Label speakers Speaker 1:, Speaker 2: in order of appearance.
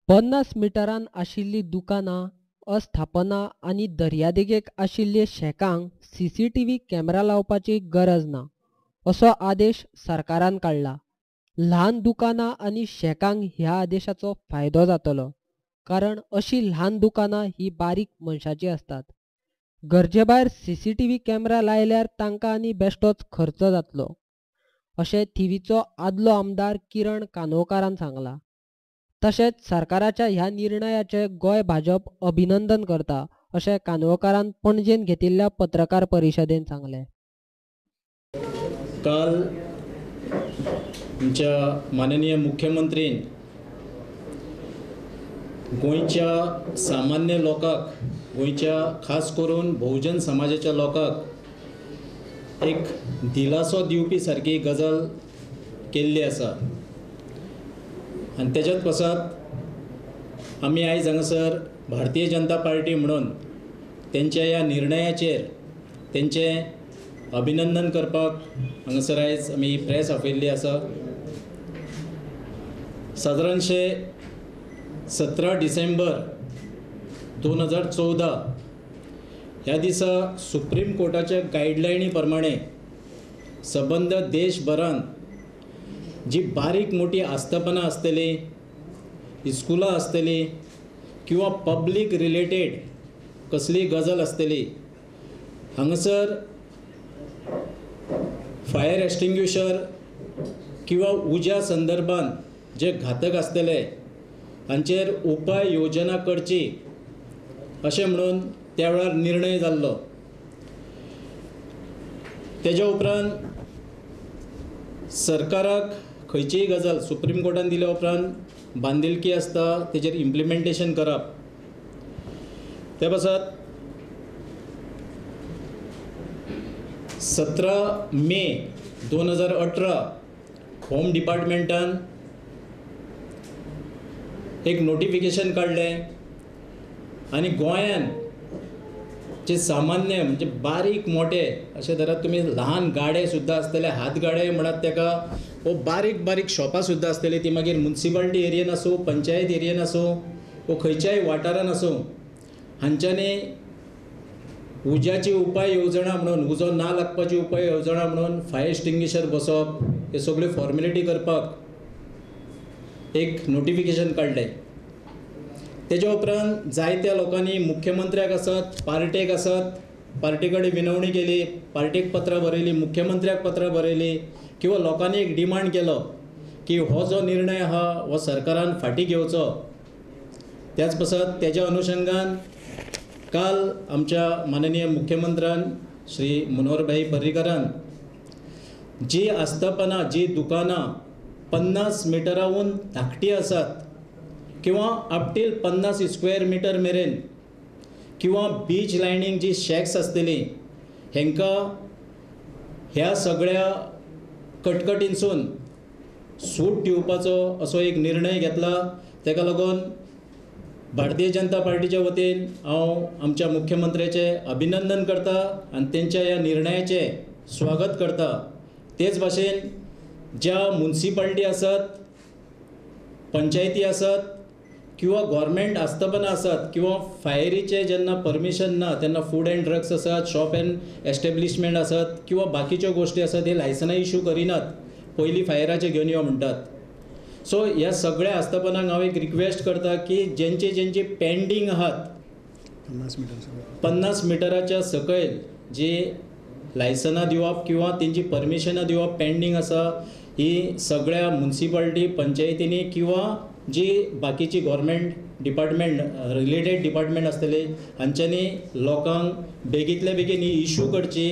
Speaker 1: 50 मिटरान आशिल्लीं दुकानां, अस्थापना आनी दर्यादेगेक आशिल्ले शॅकांक सीसीटीव्ही कॅमेरा लावपाची गरज ना, असो आदेश सरकारान काडला. ल्हान दुकानां आनी शॅकांक ह्या आदेशाचो फायदो जातलो, कारण अशी ल्हान दुकानां ही बारीक मनशाची आसतात. गरजेभायर सीसीटीव्ही कॅमेरा लायल्यार तांकां आनी बेश्टोच खर्च जातलो, अशें थिवीचो आदलो आमदार किरण कानोळकारान सांगला. तशेंच सरकाराच्या ह्या निर्णयाचे गोंय भाजप अभिनंदन करता, अशें कानोळकारान पणजेन घेतिल्ल्या पत्रकार परिशदेन सांगलें.
Speaker 2: काल आमच्या माननीय मुख्यमंत्रीन गोंयच्या सामान्य लोकांक, गोंयच्या खास करून बहुजन समाजाच्या लोकांक एक दिलासो दिवपी सारकी गजाल केल्ली आसा. आनी तेज्यात पासत आमी आयज हांगासर भारतीय जनता पार्टी म्हणून तेंच्या ह्या निर्णयाचेर तेंचें अभिनंदन करपाक हांगासर आयज आमी प्रेस आपयल्ली आसा. सादारणशें 17 डिसेंबर 2014 ह्या दिसा सुप्रीम कोर्टाच्या गायडलायनी प्रमाणे सबंद देशभरान जी बारीक मोठी आस्थापनां आसतली, स्कुलां आसतली किंवा पब्लीक रिलेटेड कसलीय गजाल आसतली, हांगासर फायर एक्सटिंग्विशर किंवा उज्या संदर्भान जे घातक आसतले हांचेर उपाय योजना करची अशें म्हणून त्या वेळार निर्णय जाल्लो. तेज्या उपरांत सरकाराक खंयचीय गजाल सुप्रीम कोर्टान दिल्या उपरांत बांदिलकी आसता, तेजेर इम्प्लिमेंटेशन करप. ते पासत 17 मे 2018 होम डिपार्टमेंटान एक नोटिफिकेशन काडलें आनी गोंयान जे सामान्य म्हणजे बारीक मोठे अशें धरात तुमी ल्हान गाडे सुद्दां आसतले, हात गाडे म्हणात तेका, वो बारीक बारीक शॉपां सुद्दां आसतली, ती मागीर मुन्सिपालिटी एरियेन आसूं, पंचायत एरियेन आसूं, वो खंयच्याय वाठारान आसूं, हांच्यांनी उज्याची उपाय येवजणा म्हणून, उजो ना लागपाची उपाय येवजणा म्हणून फायर एक्सटिंग्विशर बसोवप हे सगळ्यो फॉर्मेलिटी करपाक एक नोटिफिकेशन काडलें. तेज्या उपरांत जायत्या लोकांनी मुख्यमंत्र्याक आसत, पार्टेक आसत, पार्टी कडेन विनवणी केली, पार्टेक पत्रां बरयली, मुख्यमंत्र्याक पत्रां बरयली किंवा लोकांनी एक डिमांड केलो की हो जो निर्णय आहा हो सरकारान फाटीं घेवचो. त्याच पासत तेज्या अनुशंगान काल आमच्या माननीय मुख्यमंत्र्यान श्री मनोहरभाई पर्रीकरान जी आस्थापनां, जी दुकानां 50 मिटराहून धाकटी आसात किंवा अपटील 50 स्क्वेअर मिटर मेरेन किंवा बीच लायनींग जी शॅक्स आसतली, हेंकां ह्या सगळ्या कटकटींसून सूट दिवपाचो असो एक निर्णय घेतला. तेका लागून भारतीय जनता पार्टीच्या वतीन हांव आमच्या मुख्यमंत्र्याचें अभिनंदन करता आनी तेंच्या ह्या निर्णयाचें स्वागत करता. तेच भाशेन ज्या मुन्सिपालिटी आसत, पंचायती आसत किंवा गव्हर्मेंट आस्थापनां आसत किंवा फायरीचें जेन्ना परमिशन ना तेन्ना फूड एंड ड्रग्स आसत, शॉप एंड एस्टेब्लिशमेंट आसत किंवा बाकीच्यो गोश्टी आसत, हे लायसनां इशू करिनात, पयलीं फायराचें घेवन यो म्हणटात. सो ह्या सगळ्या आस्थापनांक हांव एक रिक्वेस्ट करता की जेंचे जेंचे पेंडींग आहात 50 मिटराच्या सकयल जी लायसनां दिवप किंवा तेंची परमिशनां दिवप पेंडींग आसा, ही सगळ्या मुन्सिपालिटी, पंचायतींनी किंवा जी बाकीची गव्हर्मेंट डिपार्टमेंट, रिलेटेड डिपार्टमेंट आसतले हांच्यांनी लोकांक बेगींतल्या बेगीन ही इशू करची.